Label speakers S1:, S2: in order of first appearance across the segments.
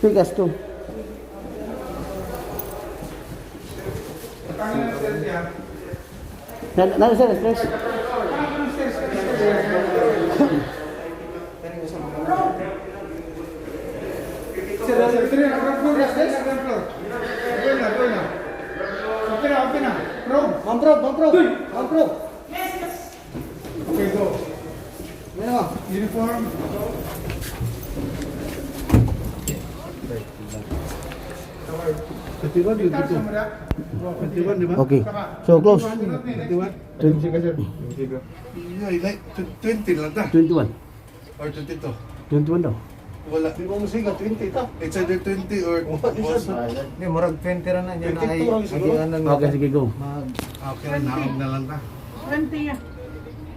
S1: Pigas to. Na, sir, stress.
S2: Sir, ground floor, yes, ground floor. Okay na, okay na. Okay na, okay na. Probe.
S3: Ma'am Probe, Ma'am Probe. Ma'am Probe.
S2: Okay, go.
S3: Yan na.
S2: Uniform.
S1: Okay. So close.
S4: Yeah, like 20 lang ta.
S1: 21.
S4: Or 22.
S1: 21 daw.
S4: Wala.
S3: Di ba mo siga 20 ta?
S4: It's either 20 or
S3: Hindi, murag 20 ra na niya na ay
S4: 22 lang siguro.
S3: agianan
S1: Okay, sige, go.
S3: Mag
S4: Okay, naog na lang ta.
S5: 20 ya.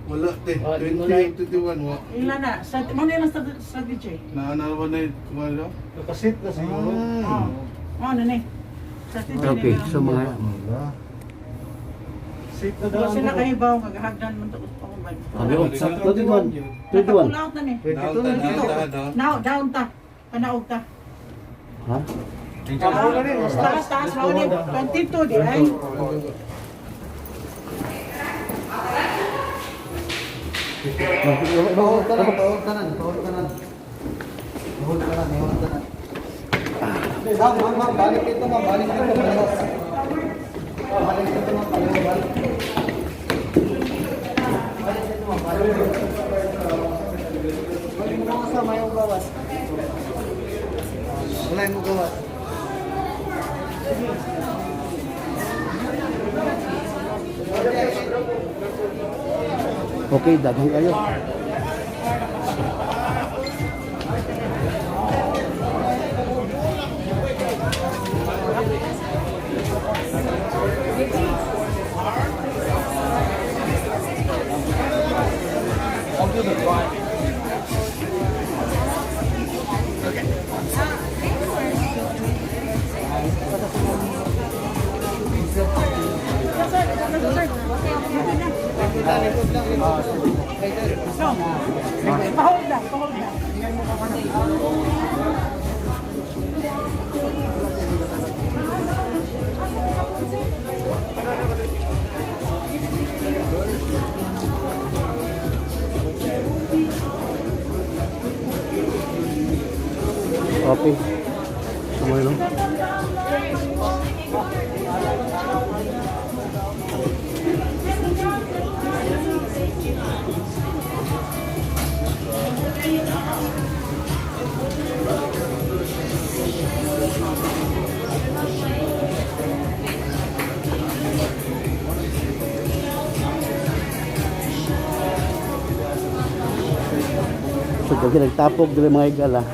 S4: Wala, te. 20 or 21. Wa.
S5: Ila na. Sa, mo na ilang strategy.
S4: Naanawa na yun. Kumano?
S3: nakasit na siguro.
S5: Oh. Oh, ano ni? Strategy
S1: Okay,
S5: nila.
S1: so mga
S3: Sit na daw.
S5: Wala sila kahibaw, maghagdan man to ako ba.
S1: Okay, oh, 21. 21.
S5: Nakapull out na ni.
S3: 22 na
S4: Down ta, down.
S5: Now, down ta. Panaog ta.
S1: Ha?
S5: Taas, taas, mao ni 22 di ay.
S3: Paul tanan, paul tanan, paul tanan. Paul tanan, paul tanan. Ma'am, ma'am, ma'am, balik dito, ma'am, balik dito, balik. Balik dito, ma'am, balik, balik. Balik dito, ma'am, balik dito. Balik mo sa mayong gawas. Wala yung gawas.
S1: Okay, daghang kayo.
S5: No. Pahold na, pahold na.
S1: Okay. So mga no? So kung nagtapok diri mga igala.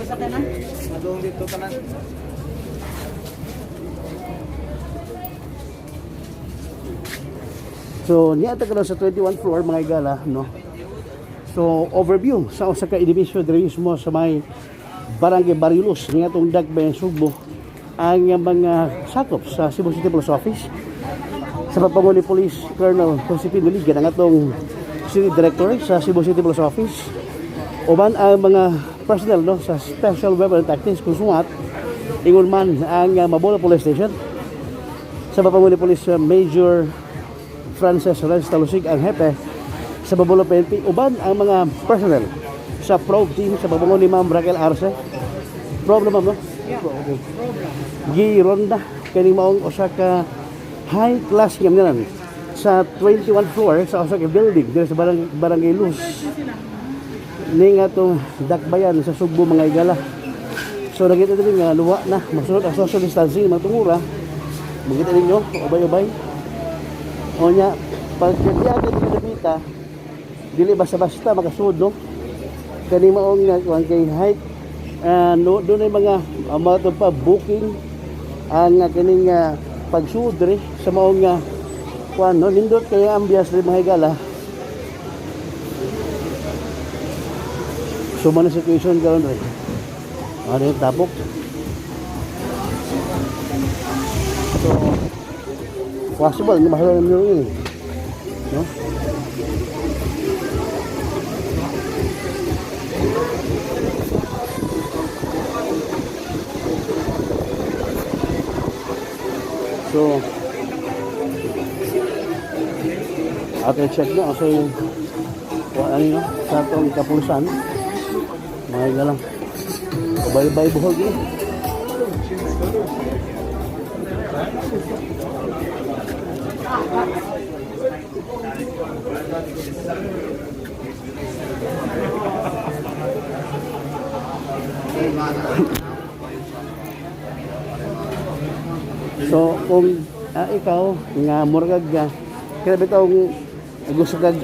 S5: Basta ka na.
S3: Madung dito tanan.
S1: So niya ta karon sa 21 floor, mga igala, no. So overview sa usa ka edipisyo diri mismo sa may Barangay Barilus niya atong Dakbayan, Sugbo, ang mga sakop sa Cebu City Police Office sa pagpangulo ni Police Colonel Josepine Ligan, ang atong City Director sa Cebu City Police Office, uban ang mga personnel, no, sa Special Weapon and Tactics kung sumat ingon man ang Mabolo Police Station sa pagpangulo ni Police Major Frances Renz Talusig, ang hepe sa Mabolo PNP, uban ang mga personnel sa probe team sa pamumuno ni Ma'am Raquel Arce. Probe na, ma'am, no?
S5: Yeah.
S1: Okay. Gironda kining maong usa ka high class nga ngalan sa 21 floor sa usa ka building diri sa Barangay Luz. Ni nga itong Dakbayan sa Sugbo, mga higala. So nakita din nga luwa na masunod ang social distancing mga tungura. Makita ninyo, ubay-ubay. O nya, pag diya ka dito, dili basta-basta makasud, no? Kani maong nga kuan kay height, no, doon ay mga mga pa booking ang kining pagsud diri sa maong nga kuan, no? Nindot kay ambias diri, mga higala. So man ang situation karon diri, ano yung tapok. So possible nga mahala naman yun eh, no? So, ato check na kasi yung ano yun, sa atong kapulsan, mga galang. Ubay-ubay buhog yun. So kung ikaw nga murag kaya bitaw gusto kag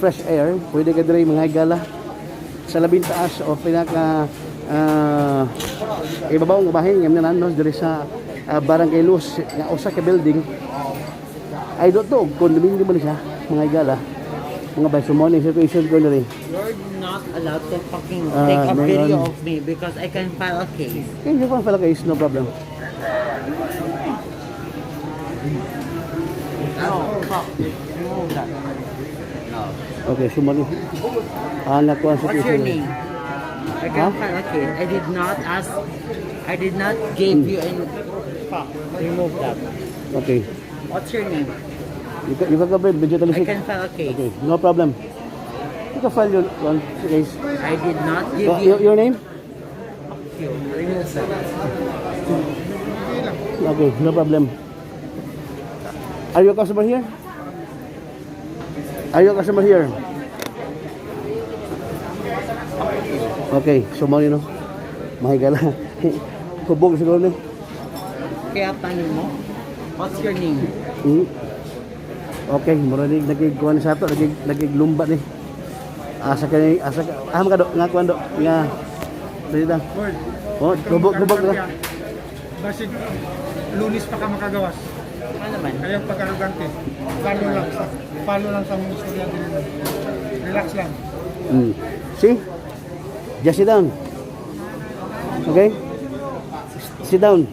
S1: fresh air, pwede ka diri, mga higala, sa labing taas o pinaka ibabaw nga bahin nga nan, no, diri sa Barangay Luz nga usa ka building ay do to condominium man siya, mga higala, mga bay. So mo ni situation ko diri.
S6: You're not allowed to fucking
S1: Ah,
S6: take a
S1: meron.
S6: video of me because I can file a case.
S1: Can you file a case? No problem.
S6: No, fuck. Remove that.
S1: Okay, so mo ni ang nakuha
S6: What's your
S1: situation.
S6: name? I can
S1: Huh?
S6: file a case. I did not ask. I did not give you any. Fuck. Remove that.
S1: Okay.
S6: What's your name?
S1: You can go digital.
S6: I can file a case.
S1: Okay, no problem. You can file your one case.
S6: I did not give you.
S1: Your name?
S6: Fuck you. Remove that.
S1: Okay, no problem. Are you a customer here? Are you a customer here? Okay, so mo no? Mahigala. Hubog siguro ni.
S6: Kaya tanong mo. What's your name?
S1: Okay, mura ni nagig kuan sa ato, nagig nagiglumba ni. Asa kani asa ka ah makado nga kuan do nga dili lang. Oh, hubog hubog na.
S2: Basig, Lunes pa ka makagawas.
S6: Ano naman?
S2: Ayaw pag-arugante. Follow lang sa mga estudyante nila. Relax lang.
S1: See? Just sit down. Okay? Sit down.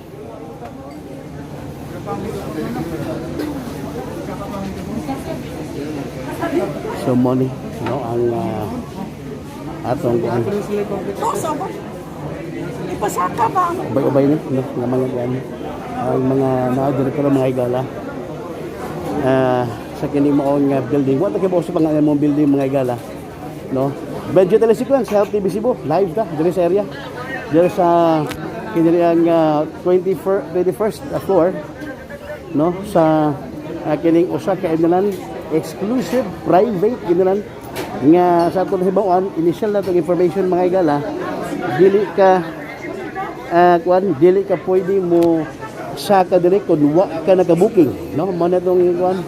S1: So money, no, ang atong kuan.
S5: Tosa ba? Ipasaka ba?
S1: Ubay-ubay ni, no, nga mga kuan. Ang mga naa diri karon, mga higala. Sa kini maong nga building. Wa ta kay sa pangalan mong building, mga higala. No? Medyo telesequence, Health TV Cebu, live ta diri sa area. Diri sa kini ang 21st 21st floor, no, sa kining usa ka inalan exclusive private ginalan nga sa ato nahibaw-an, initial na tong information, mga higala, dili ka kuan, dili ka pwede mo saka diri kung wa ka naka-booking, no? Mo na tong kuan,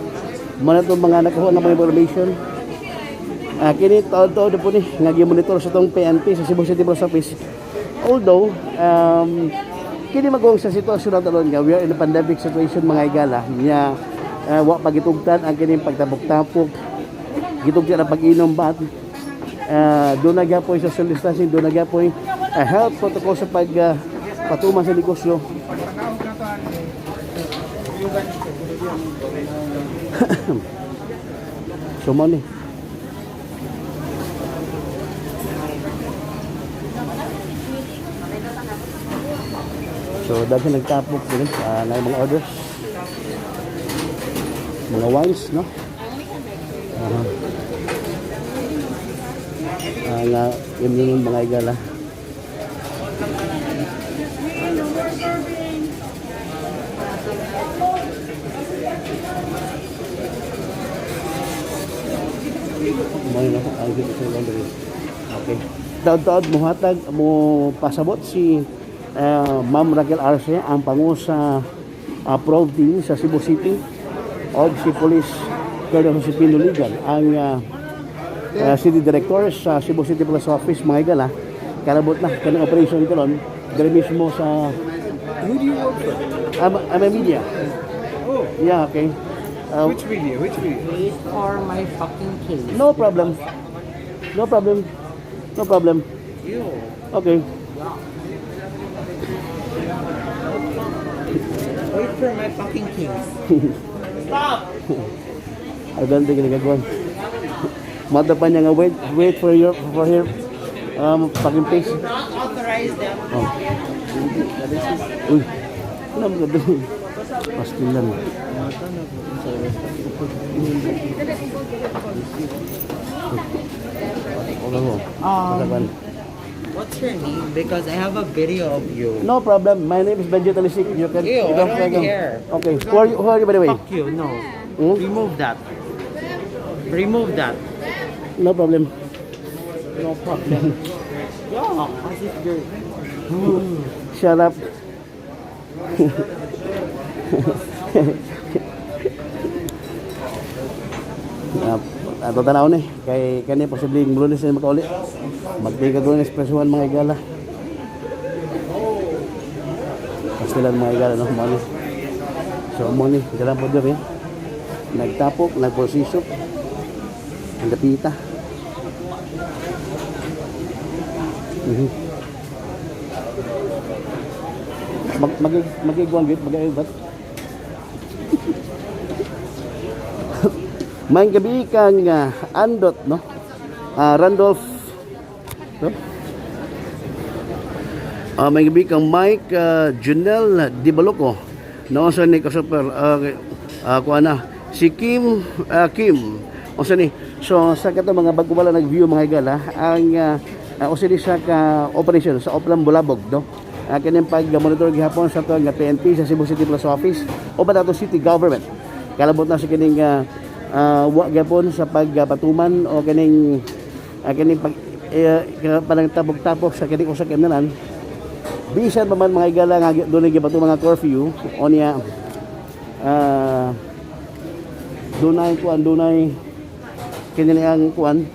S1: mo na tong mga nakuha nga mga information. Kini taon-taon na po ni nga gi-monitor sa tong PNP sa Cebu City Police Office. Although kini magong sa sitwasyon nato ron nga we are in a pandemic situation, mga higala, nya wa pagitugtan ang kining pagtapok-tapok, gitugtan ang pag-inom ba, doon na gyapoy social distancing, doon na gyapoy health protocol sa pag patuman sa negosyo.
S2: Pagtanaw na to, ano,
S1: So mo ni. So daghan nagtapok din na mga orders. Mga wines, no? Ang yun yung mga igala. Mo na ang dito sa laundry. Okay. Taod-taod muhatag mo pasabot si Ma'am Raquel Arce, ang pangu sa probe team sa Cebu City, og si Police Colonel Josepino Ligan, ang City Director sa Cebu City Police Office, mga higala. Kalabot na kanang operation karon diri mismo sa.
S2: Who do you work for?
S1: I'm a media.
S2: Oh.
S1: Yeah, okay.
S2: Which media? Which media?
S6: Wait for my fucking case.
S1: No problem. No problem. No problem.
S6: You.
S1: Okay.
S6: Wait for my fucking case. Stop!
S1: I don't think nagagawan. Mata pa niya nga wait, wait for your for her fucking face.
S6: Do not authorize them.
S1: Oh. Uy. Ano mo gabi? Pastilan.
S6: Um, What's your name? Because I have a video of you.
S1: No problem. My name is Benji Talisik. You can
S6: Ew,
S1: you
S6: I
S1: can
S6: don't care.
S1: Okay. Who are you, by the way?
S6: Fuck you, no.
S1: Hmm?
S6: Remove that. Remove that.
S1: No problem.
S6: No problem. Yeah, as if you're.
S1: Shut up. Ato tanaw ni kay kani posibleng Lunes na makauli. Magtiga Lunes presuhan, mga igala. Pastilan, mga igala, no, mo ni. So mo ni dalang po diri. Nagtapok, nagposisok. Ang dapita. Mag mag magigwang git mag May gabi kang Andot, no? Randolph, no? May gabi kang Mike Junel Di Baloco. No, sa ni kasuper kuha na si Kim Kim. Unsa ni? So sa kato mga bago wala nag-view, mga higala, ang usa ni sa ka operation sa Oplan Bulabog, no? Kining pag-monitor gihapon sa ato nga PNP sa Cebu City Police Office o ba ato city government. Kalabot na sa kining wa gyapon sa pagpatuman o kining kining pag parang tabok-tabok sa kining usa ka imnanan. Bisan pa man, mga higala, nga dunay gipatuman nga curfew o niya dunay kuan, dunay kini ang kuan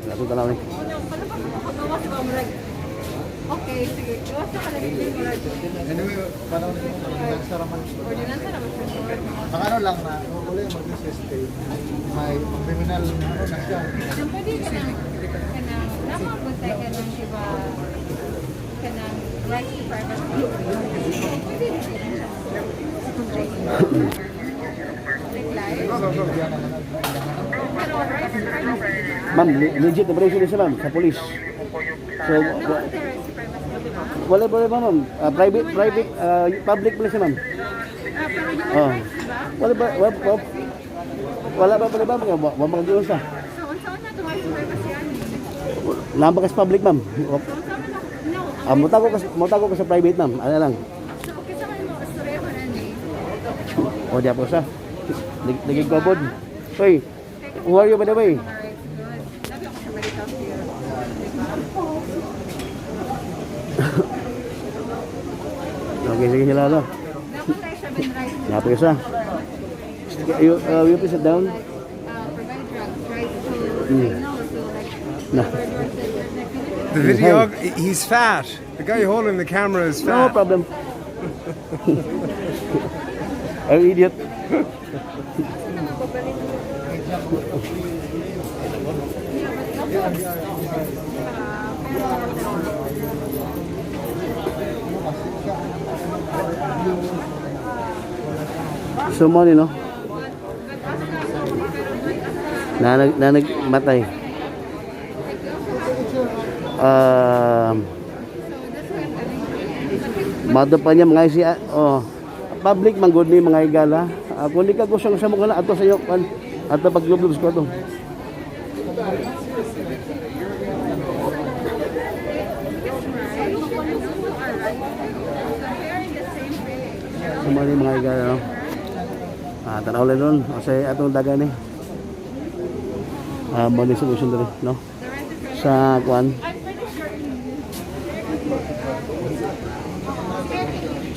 S1: ato tanaw ni.
S7: Okay, sige. Gawas na ka lang yung murag.
S3: Anyway, panahon na yung ordinansa raman.
S7: Ordinansa naman siya.
S3: Ang ano lang na, wala yung mag-resist kay may criminal ano na siya.
S7: So, pwede ka nang, kanang, namabuntay ka ng, diba, kanang right to privacy. Pwede rin siya. Like live? Pero right to privacy, diba?
S1: Ma'am, legit operation ni siya, ma'am, sa police. So
S7: Namabuntay right to privacy, diba?
S1: Wala ba ma'am? Private private public pala siya, ma'am.
S7: Pero human
S1: Oh.
S7: rights, diba?
S1: Wala ba wala, wala, wala ba pala ba mga wa mga giunsa?
S7: So, unsa na to right to privacy ani?
S1: Namba kas public, ma'am.
S7: So, unsa man ako, no, ang
S1: Mutago ko sa private, ma'am. Ano lang.
S7: So, okay sa man mo, istorya ko na ni.
S1: O di po sa. Nagigobod. Hoy, who are you, by the way?
S7: Mga rights good. Labi ako sa medical field. Diba?
S1: Okay, sige sila no.
S7: Dapat tayo siya bin right to
S1: Napay sa. You please sit down.
S7: like, provide drugs, right to say no to like
S1: Na.
S2: The video, he's fat. The guy holding the camera is
S1: No
S2: fat.
S1: problem. Are you idiot? So mo ni no? Nanag nanag matay. Mado pa niya mga siya, oh, public man gud ni, mga higala. Kung di ka gusto sa mo na ato sa iyo kan ato paglublubs ko to. Sa mga ni mga higala, no? Tanaw lang nun. O sa atong dagan eh. Mo ni solution diri, no? Sa kuan.
S7: I'm pretty sure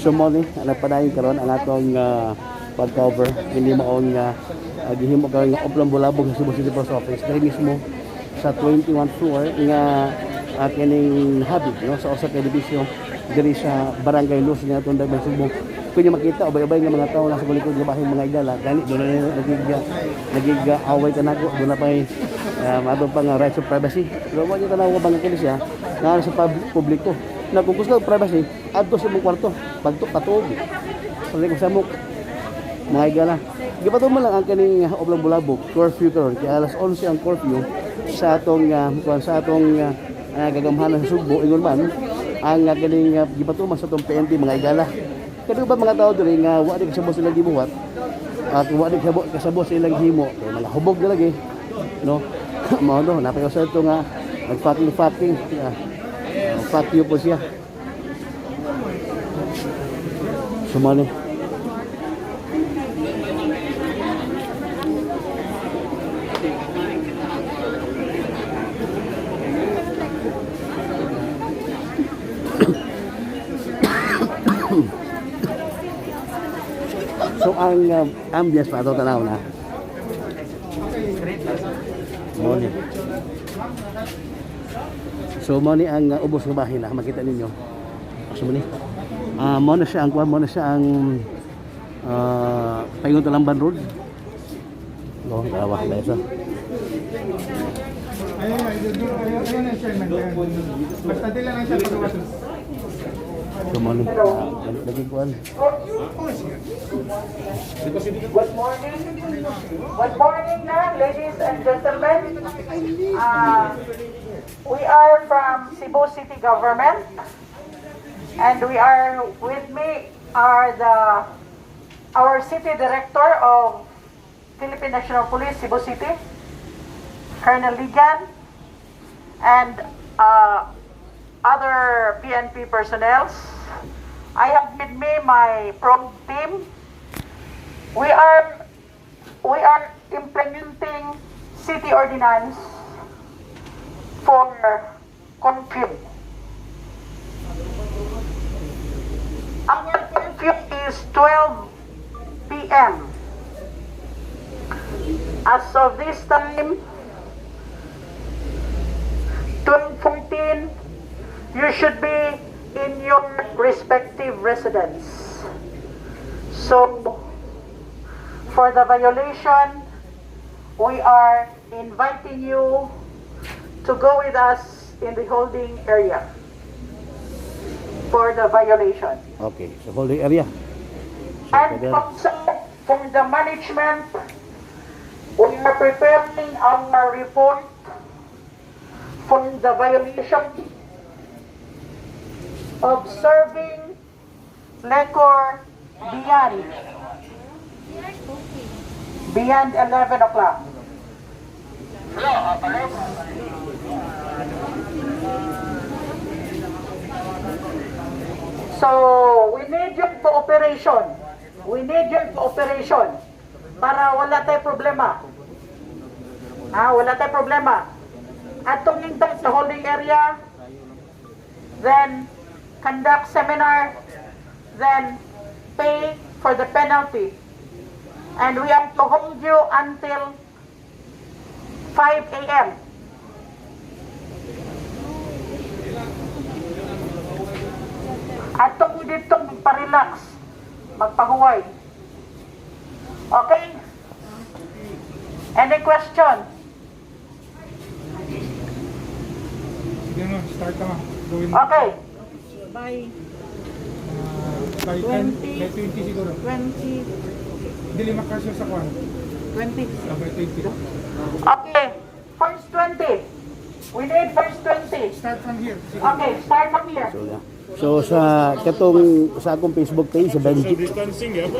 S1: So mo ni nagpadayon karon ang atong pag-cover kini maong gihimo karon nga Oplong Bulabog sa Cebu City Post Office diri mismo sa 21 floor nga kining habi, no, sa usa ka edipisyo diri sa Barangay Luz nga atong Dagbayan, Sugbo. Kung niyo makita ubay-ubay nga mga tao nasa kulikod nga bahin, mga igala, gani doon na nagig away kanako doon na pay ato pa nga rights of privacy, pero wa niyo tanaw bang kini siya nga sa publiko na kung gusto og privacy, adto sa imong kwarto pagto patuog sa ko samok, mga igala. Gipatuman lang ang kaning Oblong Bulabog curfew karon kay alas 11 ang curfew sa atong kuan sa atong gagamhanan sa Sugbo. Ingon man ang kaning gipatuman sa atong PNP, mga igala, kay ba mga tao diri nga wa di kasabot sila gibuhat at wa di kasabot sa ilang himo kay mga hubog na lagi, no? Mao no napay usa ito nga nag fucking fucking fuck you po siya. Sumali. So ang ambience pa ato tanaw na. Mao ni. So mao ni ang ubos nga bahin na makita ninyo. So mao ni. Mao na siya ang kuan, mao na siya ang paingon Talamban Road. No, dalawa ba isa?
S2: Ayun, ayun, ayun, ayun, ayun, chairman. Ayun. Basta di lang siya pagawas.
S1: So mao ni. Lagi kuan.
S5: Good morning. Good morning na, ladies and gentlemen. We are from Cebu City Government. And we are, with me are our City Director of Philippine National Police, Cebu City, Colonel Ligan, and other PNP personnels. I have with me my probe team. We are implementing city ordinance for curfew. Our curfew is 12 p.m. As of this time, 12:14, you should be in your respective residence. So, for the violation, we are inviting you to go with us in the holding area for the violation.
S1: Okay, so holding area. So,
S5: And
S1: pwede.
S5: also for the management, we are preparing our report for the violation of serving liquor beyond 11 o'clock. So, we need your cooperation. We need your cooperation para wala tayong problema. Wala tayong problema. At tumingin sa holding area, then conduct seminar, then pay for the penalty. And we have to hold you until 5 a.m. At tungkol dito, magpa-relax, magpahuway. Okay? Any question?
S2: Sige no, start ka ma. Gawin mo.
S5: Okay.
S2: By 10, by 20 siguro.
S5: 20,
S2: Dili makasya sa kwan.
S5: 20.
S2: By 20.
S5: Okay. First 20. We need first 20.
S2: Start from here. Siguro.
S5: Okay, start from here.
S1: So, yeah. So sa katong sa akong Facebook page sa Benji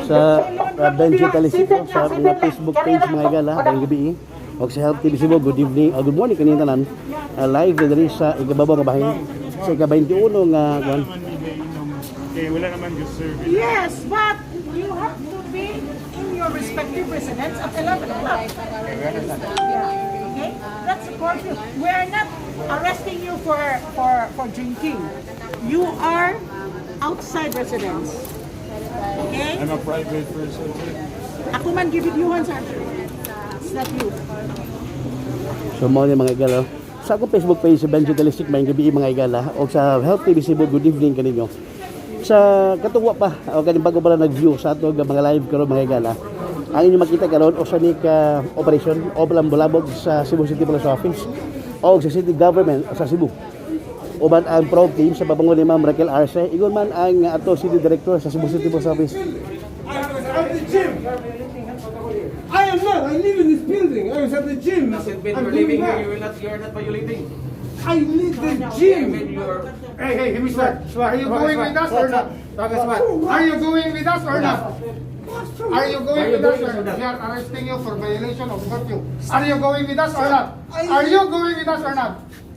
S1: sa Benji Talisito sa mga Facebook page, mga igala, ngayong gabi eh. Og sa Help TV Cebu, good evening, good morning kaning tanan. Live na diri sa ikababaw nga bahin sa ika-21 nga kuan.
S8: Okay, wala naman yung service.
S5: Yes, but you have to be in your respective residence at 11 o'clock. Okay? Curfew. We are not arresting you for drinking. You are outside residence. Okay?
S8: I'm a private person, sir.
S5: Ako man gibidyuhan, sir. It's not you.
S1: So mao ni, mga igala. Sa akong Facebook page si Benji Talisik, may gabi, mga igala, o sa Health TV Cebu, good evening kaninyo. Sa katong wa pa o kaning bago pa lang nag-view sa ato nga mga live karon, mga igala. Ang inyo makita karon usa ni ka operation o bulabog sa Cebu City Police Office o sa City Government sa Cebu. Uban ang probe team sa pabango ni Ma'am Raquel Arce. Ingon man ang ato City Director sa Cebu City Police Office.
S9: I was at the gym. I am not. I live in this building. I was at the gym.
S10: Doesn't mean
S9: I'm
S10: you're
S9: going
S10: living
S9: back.
S10: here, you will not, you're not violating.
S9: I leave the gym.
S10: You're
S2: Hey, hey, hey, Mr. Are you going with us or not? Are you going with us or not? Are you going with us or not? We are arresting you for violation of curfew. Are you going with us or not? Are you going with us or not?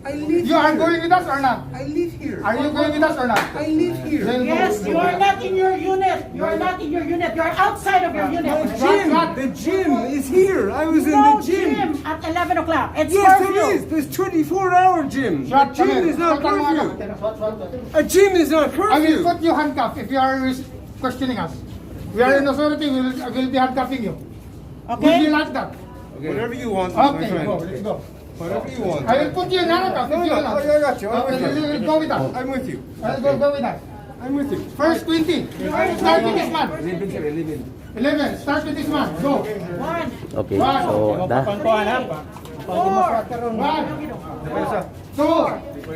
S9: I live
S2: You are
S9: here.
S2: going with us or not?
S9: I live here.
S2: Are you going with us or not?
S9: I live here.
S2: Then go.
S5: Yes, you are not in your unit. You are not in your unit. You are outside of your unit.
S9: My gym. The gym is here. I was in
S5: No
S9: the gym.
S5: gym at 11 o'clock. It's
S9: Yes,
S5: curfew.
S9: it is. There's 24-hour gym. The
S2: Shot, come
S9: gym
S2: here.
S9: is not
S2: Shot ang mga
S9: curfew. A gym is not
S2: I will
S9: curfew.
S2: put you handcuffed if you are questioning us. We are in authority, we will be handcuffing you. Would
S5: Okay?
S2: you like that?
S4: Whatever you want, my
S2: Okay,
S4: friend.
S2: go, let's go.
S4: Whatever you want.
S2: I will put you in handcuffs
S9: No,
S2: if you
S9: no,
S2: will not.
S9: I got you. I'm
S2: Okay,
S9: with you.
S2: you will go with us.
S9: I'm with you.
S2: I'll go with us.
S9: I'm with you.
S2: First 20. Start with this man. 11. Start with this man. Go.
S5: One,
S1: Okay, so da
S5: four,
S2: One, two,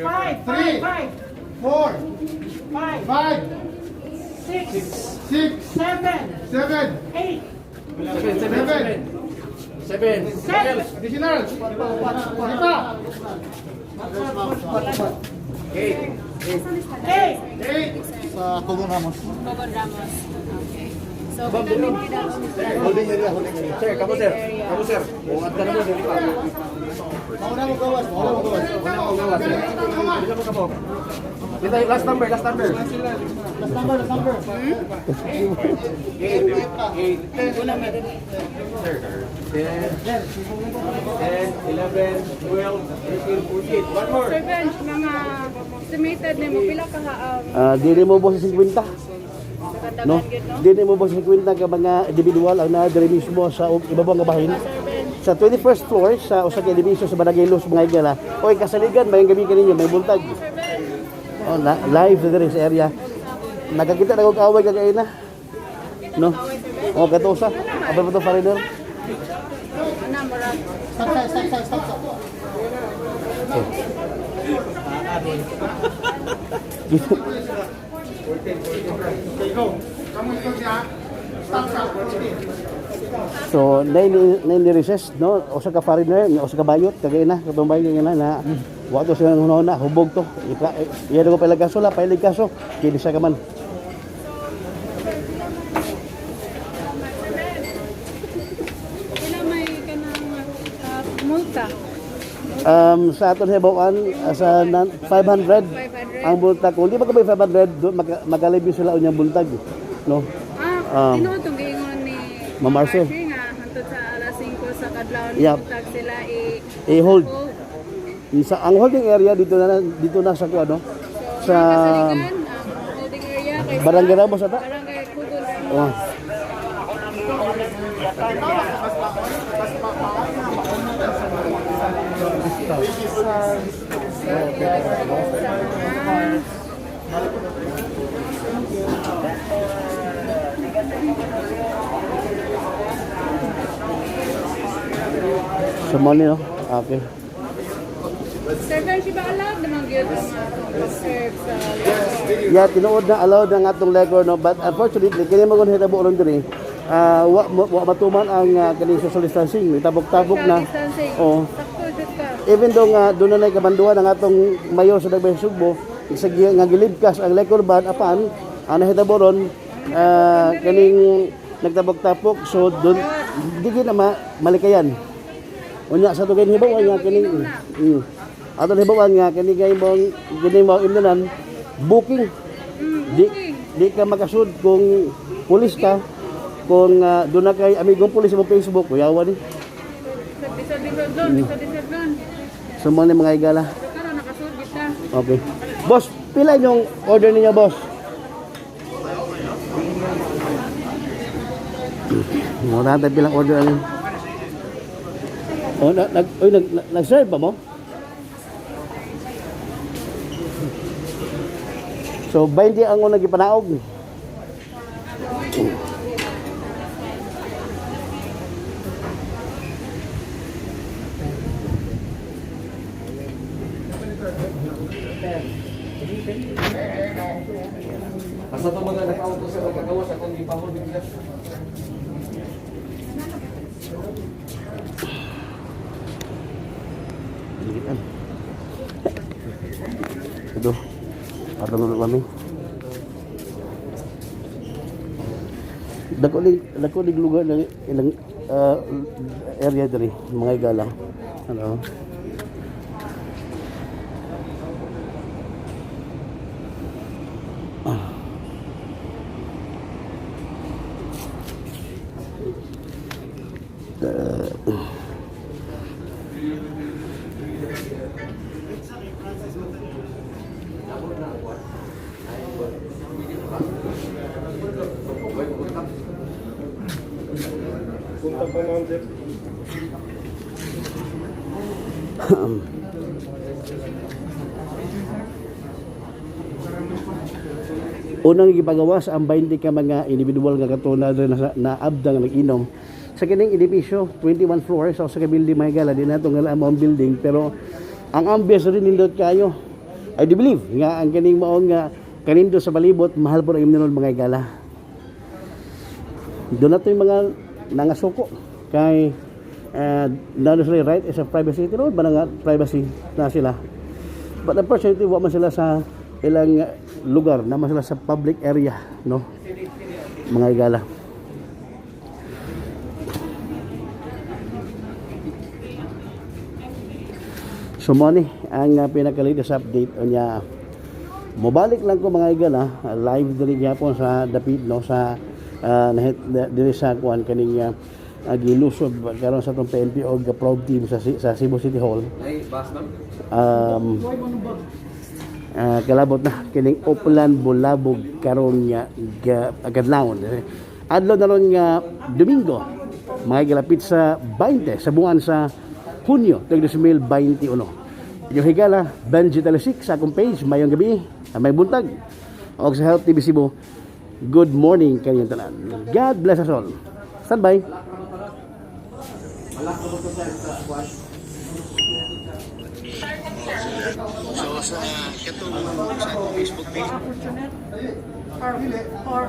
S5: five,
S2: Three.
S5: five, five,
S2: four,
S5: five,
S2: five,
S5: six,
S2: six,
S5: seven,
S2: seven,
S5: eight,
S2: seven.
S10: Seven.
S5: seven.
S2: Additional. Lima.
S10: Eight.
S5: Eight.
S2: Eight.
S3: Sa Cogon Ramos.
S7: Cogon Ramos. Okay. So, kinamin kita
S4: Holding area, holding area.
S10: Sir, kamo sir. Kamo sir. Bukat ka naman, dili pa.
S3: Mauna mo gawas, mauna mo gawas.
S10: Dili pa kamo. Dito, last number, last number.
S3: Last number, last number.
S10: Eight. Eight. Sir. 10, 10, 11, 12, 13, 14. One more.
S7: Sir Benj, mga estimated nimo pila ka
S1: Dili mo sa 50,
S7: sa
S1: no?
S7: katagan gyud, no?
S1: Dili mo sa 50 ka mga individual ang naa diri mismo sa ibabaw nga bahin.
S7: Sir Benj,
S1: Sa 21st floor sa usa ka edipisyo sa Barangay Luz, mga igala. Oy, kasaligan may gabi kaninyo, may buntag.
S7: Sir Benj.
S1: Oh, na, live diri sa area. Nakakita na kog away kagay na. No? Oh, katusa. Abay pa to foreigner.
S7: Ana murag
S2: Stop, stop, stop, stop, stop. Okay, go. Kamu ikot siya. Stop, stop. 14.
S1: So, nine ni recess, no? Usa ka foreigner, usa ka bayot kagay na, katong bayot kagay na na wa to sila na hubog to. Ipa, iya ko pailag kaso la, pailag kaso. Kini siya ka man.
S7: pila may kanang multa?
S1: Sa aton hibaw-an, sa 500
S7: 500.
S1: ang buntag. Kung di ba kami 500, do, makalibyo sila unyang buntag, no?
S7: Ah, tinuod tong giingon ni
S1: Ma'am Marcy.
S7: nga hantod sa alas 5 sa kadlawon buntag sila i
S1: I-hold.
S7: hold.
S1: Sa ang holding area dito na sa kuno
S7: So,
S1: sa
S7: kasaligan, ang holding area kay sa
S1: Barangay Ramos ata.
S7: Barangay Cogon Ramos.
S1: Oh. Sa money, no? Okay.
S7: Sir Benji, ba allowed naman gyud ang atong pag-serve sa liquor?
S1: Yeah, tinuod na allowed ang atong liquor, no, but unfortunately kini mo kun hitabo ron diri. Ah, wa matuman ang kaning social distancing, tabok-tabok
S7: Social
S1: na.
S7: distancing.
S1: Oh.
S7: Sakto jud ka.
S1: Even though nga doon na kabanduan ang atong mayor sa Dagbayan Sugbo sa nga gilibkas ang liquor ban, apan ang nahitabo ron, kaning nagtabok-tapok, so doon di gyud na malikayan. Unya sa tugay hibaw nga kining aton hibawan nga kini kay mong kini mo imnanan booking, di
S7: booking.
S1: di ka makasud kung pulis ka, kung doon na kay amigong pulis mo Facebook kuyawan ni.
S7: Bisag bisag doon, bisag bisag doon.
S1: So mo ni mga higala.
S7: Karon nakasurgit ta.
S1: Okay. Boss, pila yung order ninyo, boss? Wala tayo bilang order ano. Oh, nag, nag, uy, nag, nag-serve ba mo? So, 20 ang unang gipanaog.
S10: Basta ito mga nag-auto sa nagagawa sa kung ipaholding sila.
S1: Ligitan. Ito. Patulog kami. Dako ning lugar na ilang area diri, mga igala. Ano?
S8: Punta pa ma'am sir.
S1: Unang gipagawas ang 20 ka mga individual nga katuna diri na, na abdang nag-inom sa kining edipisyo, 21 floors sa usa ka building, mga higala. Di nato nga ang building, pero ang ambience rin nindot kayo. I do believe nga ang kining mao nga kanindo sa palibot, mahal po ang imnon, mga higala. Doon nato yung mga nangasuko kay na sila right is a privacy, tinuod ba na nga privacy na sila, but unfortunately wa man sila sa ilang lugar, naman sila sa public area, no, mga higala. So mo ni ang pinaka-latest update unya. Mobalik lang ko, mga higala, live diri gyapon sa dapit, no, sa diri sa kuan kaning gilusob karon sa atong PNP og probe team sa Cebu City Hall.
S10: Ay, bus ma'am.
S1: Kalabot na kining Oplan Bulabog karon nga kadlawon, adlaw na ron nga Domingo, mga galapit sa 20 sa buwan sa Hunyo 2021. Inyong higala Benji Talisik sa akong page. Mayong gabi, may buntag, og sa Health TV Cebu, good morning kanyang tanan. God bless us all. Stand by. So sa katong sa akong Facebook page
S5: Or